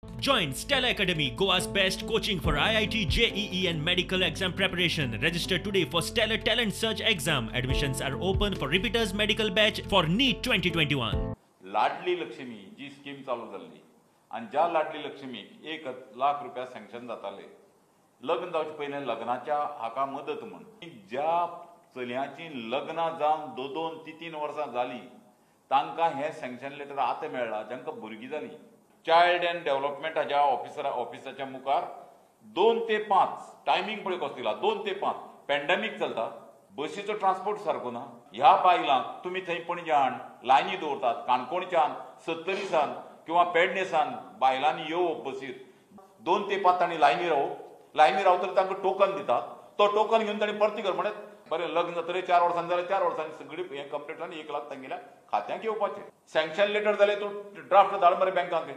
Join Stella Academy, Goa's best coaching for IIT, JEE and medical exam preparation. Register today for Stellar Talent Search exam. Admissions are open for repeaters medical batch for NEET 2021. Ladli Lakshmi ji scheme चालू जाल्ली आनी ज्या लाडली लक्ष्मीक 1 लाख रुपया sanction जाताले, लग्न जावचे पयलीं लग्नाच्या हाका मदत म्हूण, ज्या चलयांची लग्नां जावन 2-2, 3-3 वर्सां जालीं तांकां हें सँक्शन लेटर आतां मेळ्ळां, जांकां भुरगीं जालीं. चायल्ड अँड डेव्हलपमेंट हाज्या ऑफिसाच्या मुखार 2 ते 5 टायमींग पळय कसो दिला, 2 ते 5 पॅन्डेमीक चलता, बसीचो ट्रान्सपोर्ट सारको ना. ह्या बायलांक तुमी थंय पणज्यान लायनी दवरतात, काणकोणच्यान, सत्तरीसान किंवा पेडणेसान बायलांनी येवप बसीर, 2 ते 5 तांणी लायनी रावप, लायनी रावतरी तांकां टोकन दितात, तो टोकन घेवन तांणी परती कर म्हणल्यार बरें लग्न जातरी 4 वर्सांनी जाल्यार 4 वर्सांनी सगळी हें कंप्लीट जावन 1 लाख तांगेल्या खात्यांक येवपाचें. सँक्शन लेटर जालें तूं ड्राफ्ट धाड मरे बँकांक,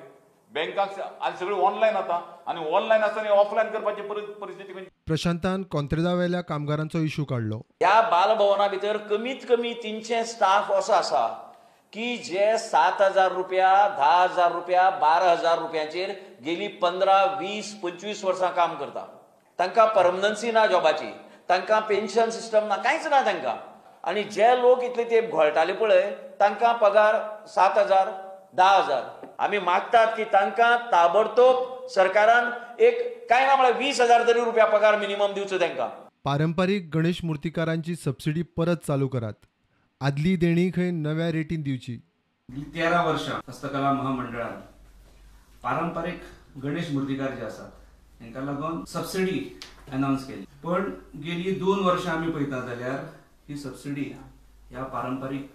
बँकांक आनी सगळी ऑनलायन आतां, आनी ऑनलायन आसतना ऑफलायन करपाची परिस्थिती. प्रशांतान कॉन्त्रेदावेल्या कामगारांचो इशू काडलो. ह्या बालभवना भितर कमीत कमी 300 स्टाफ असो आसा की जे 7,000 रुपया, 10,000 रुपया, 12,000 रुपयांचेर गेली 15, 20, 25 वर्सां काम करता. तांकां परमनन्सी ना जॉबाची, तांकां पेन्शन सिस्टम ना, कांयच ना तांकां. आनी जे लोक इतले तेंप घोळटाले पळय तांकां पगार 7,000, 10,000. आमी मागतात की तांकां ताबडतोब सरकारान एक कांय ना म्हळ्यार 20,000 तरी रुपया पगार मिनिमम दिवचो तांकां. पारंपारीक गणेश मुर्तीकारांची सबसिडी परत चालू करात, आदली देणी खंय नव्या रेटीन दिवची. 13 वर्षां हस्तकला महामंडळान पारंपारीक गणेश मुर्तीकार जे आसात तांकां लागून सबसिडी अनावन्स केली, पण गेली 2 वर्षां आमी पळयता जाल्यार ही सबसिडी ह्या पारंपारीक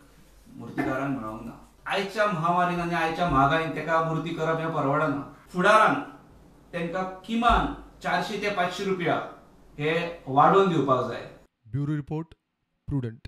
मुर्तीकारांक मेळोंक ना. आयच्या महामारीन आनी आयच्या म्हागायेन ताका मुर्ती करप हें परवडना. फुडारान तांकां किमान 400 ते 500 रुपया हे वाडोवन दिवपाक जाय. Bureau report, Prudent.